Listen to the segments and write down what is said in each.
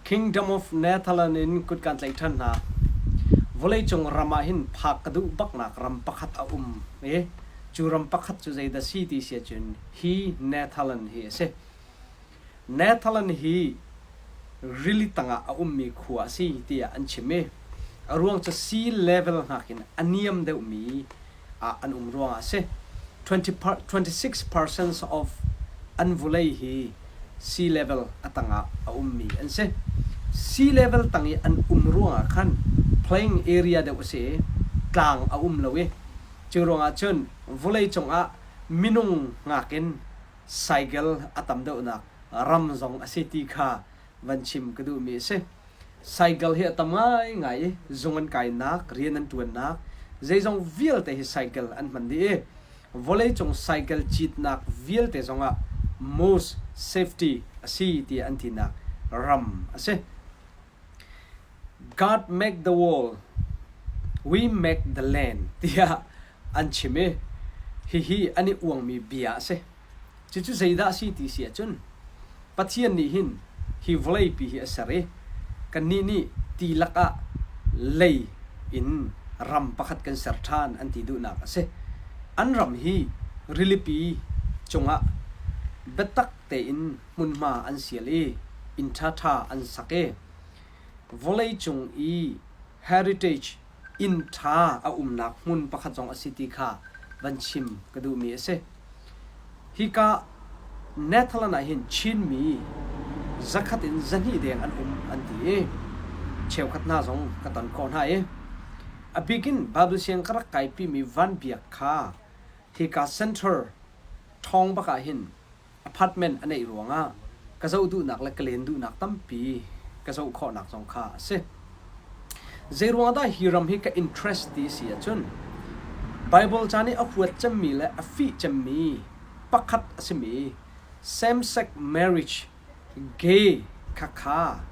Kingdom of Netherlands in kut kan tlaih ṭhan hna. Vawleicung ram ah hin phak ka duh baknak ram pakhat a um i cu ram pakhat cu zeidah si ti si ahcun hi Netherlands hi a si. Netherlands hi rili tangah a ummi khua a si tiah an chim i a ruang cu sea level nakin a niam deuhmi ah an um ruangah a si. 26% of an vulei hi sea level a tangah a ummi an si. Sea level tang i an um ruangah khan plain area deuh a si i tlang a um lo i cu ruangah cun vulei cungah minung ngakin cycle a tam deuhnak ram zong a si ti kha van chim ka duhmi a si. Cycle hi a tam ngaingai i zung an kainak, rian an ṭuannak, zeizong vialte hi cycle an hman dih i vawleicung cycle citnak vialte zongah most safety a si tiah an tinak ram a si. God make the world, we make the land tiah an chim i hihi an i uangmi bia a si. Cucu zeidah a si ti si ahcun Pathian nih hin hi vawleipi hi a ser i kannih nih ti lakah lei in ram pakhat kan ser ṭhan an ti duhnak a si. An ram hi rilipi cungah biatak tein hmunhma an sial i inn ṭhaṭha an sak i vawleicung i heritage inn ṭha a umnak hmun pakhat zong a si ti kha van chim ka duhmi a si. Hika Netherlands ah hin Chinmi zakhat in 200 deng an um an ti i cheukhat hna zong ka ton khawh hna i a bik in Bible siang ka rak kaipimi Van Biak kha hika center ṭhawng bak ah hin apartment a neih ruangah ka zoh duhnak le ka len duhnak tampi ka zoh khawhnak zong kha a si. Zeiruang dah hi ram hi ka interest ti si ahcun Bible ca nih a huat cemmi le a fih cemmi pakhat a simi same-sex marriage gay khakha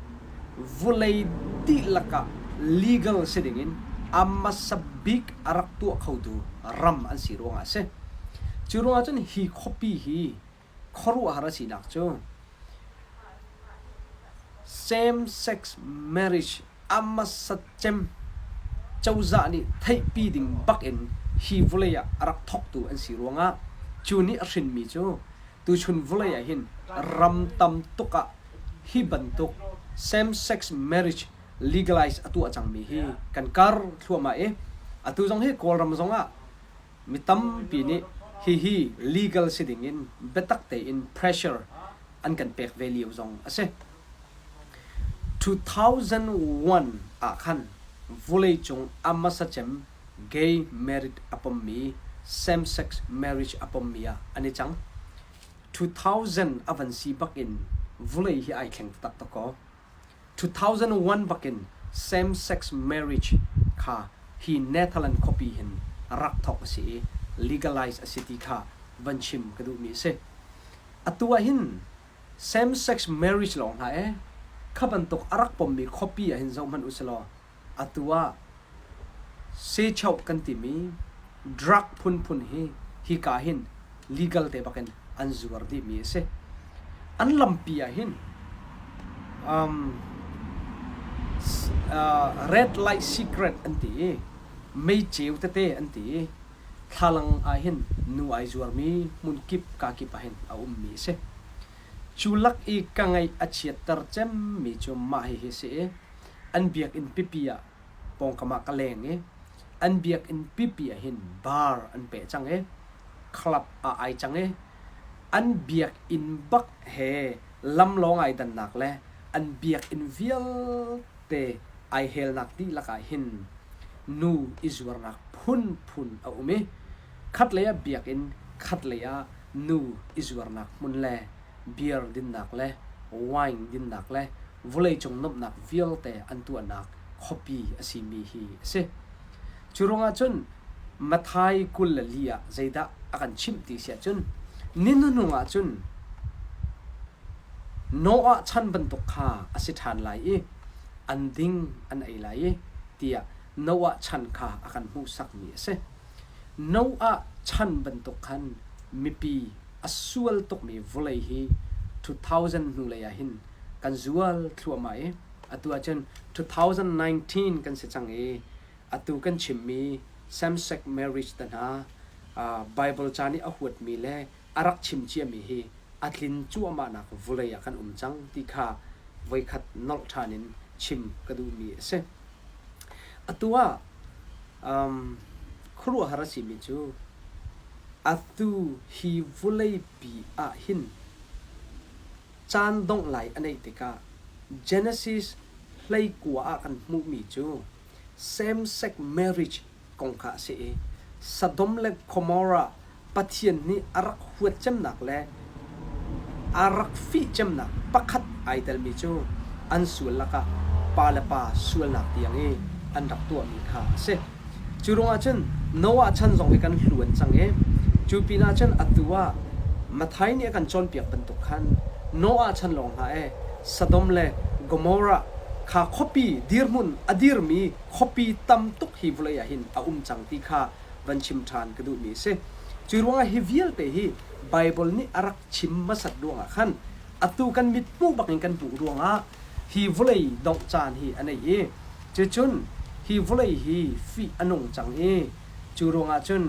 vulei dihlak ah legal si dingin a hmasa bik a rak tuah khotu ram an si ruangah a si. Cu ruangah cun hi khuapi hi khuaruahhar a sinak cu same-sex marriage a hmasa cem cozah nih theihpi ding bak in hi vawlei ah a rak thawktu an si ruangah cu nih a hrinmi cu tuchun vawlei ah hin ram tam tuk ah hi bantuk same-sex marriage legalize a tuah cangmi hi kan kar thluahmah i atu zong hi Kawlram zong ah Mi tampi nih hihi legal si dingin biatak tein pressure an kan pek ve lio zong a si. 2001 ah khan vawleicung a hmasa cem gay marriage a pommi same-sex marriage a pommi ah an i cang. 2000 a van si bakin vawlei hi ai thleng taktak ko. 2001 bakin same-sex marriage kha hi Netherlands khuapi hin rak thawk a si i legalize a si ti kha van chim ka duhmi a si. Atu ah hin same-sex marriage lawng hlah ee, kha bantuk a rak pommi khuapi ah hin zoh hmanh usilaw Atu ah sechoh kan timi drug phunphun hi hika hin legal te bakin an zuar dihmi a si. An lampi ah hin um, uh, red light secret an ti i mei ceu tete an ti i thlalang ah hin nu ai zuarmi hmun kip ka kip ah hin a ummi a si. Cu lak i ka ngaih a chiatter cemmi cu mah hihi a si i an biakinn pipi ah pawngkam ah ka leng i an biakinn pipi ah hin bar an peh cang i club ah ai cang i an biakinn bak he lam lawng ai dannak le an biakinn vialte ai helnak dihlak ah hin nu i zuarnak phunphun a um i khatlei ah biakinn khatlei ah nu i zuarnak hmun le beer dinnak le wine dinnak le vawleicung nuamhnak vialte an tuahnak khuapi a simi hi a si. Cu ruangah cun Matthai 24 ah zeidah a kan chimh ti si ahcun ni hnuhnung ah cun Noah chan bantuk kha a si ṭhan lai i an ding an ei lai i tiah Noah chan kha a kan hmuhsakmi a si. Noah chan bantuk khan mipi a sual tukmi vawlei hi 2000 hnulei ah hin kan zual thluahmah i atu ahcun 2019 kan si cang i atu kan chimmi same-sex marriage te hna Bible ca nih a huatmi le a rak chim ciami hi a tlin cuahmahnak vawlei ah kan um cang ti kha voikhat nolh ṭhan in chim ka duhmi a si. Atu ah um, khuaruahhar a simi cu atu hi vawleipi ah hin caan dongh lai a neih tikah Genesis 19 ah kan hmuhmi cu same-sex marriage kong kha a si i Sodom le Gomorrah Pathian nih a rak huat cemnak le a rak fih cemnak pakhat ai telmi cu an sual lakah pa le pa sualnak tiang i an rak tuahmi kha a si. Cu ruangah cun Noah chan zong hi kan hluan cang i cu pinah cun atu ah Matthai nih a kan cawnpiak bantuk khan Noah chan lawng hlah e Sodom le Gomorrah kha khuapi dirhmun a dirmi khuapi tam tuk hi vawlei ah hin a um cang ti kha van chim ṭhan ka duhmi a si. Cu ruangah hi vialte hi Baibal nih a rak chim hmasat ruangah khan atu kan mit hmuh bakin kan hmuh ruangah hi vawlei dongh caan hi a nei i cucun hi vawlei hi fih a nung cang i cu ruangah cun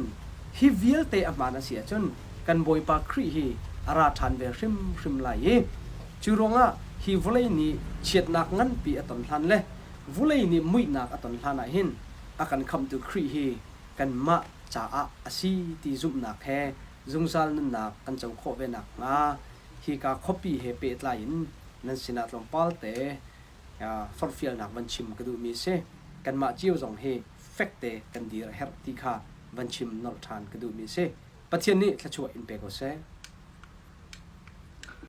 hi vialte a hmaan a si ahcun kan Bawipa Khrih hi a ra ṭhan ve hrimhrim lai i cu ruangah hi vawlei nih chiatnak nganpi a ton hlan le vulei nih muihnak a ton hlan ah hin a kan khamhtu Khrih hi kanmah caah a si ti zumhnak he zungzal nunnak kan co khawh ve nakhnga hika khuapi he pehtlai in nan sinah tlawmpal te forhfialnak van chim ka duhmi a si. Kanmah cio zong hi fekte kan dir a herh ti kha van chim nolh ṭhan ka duhmi a si. Pathian nih thluachuah in pe ko seh.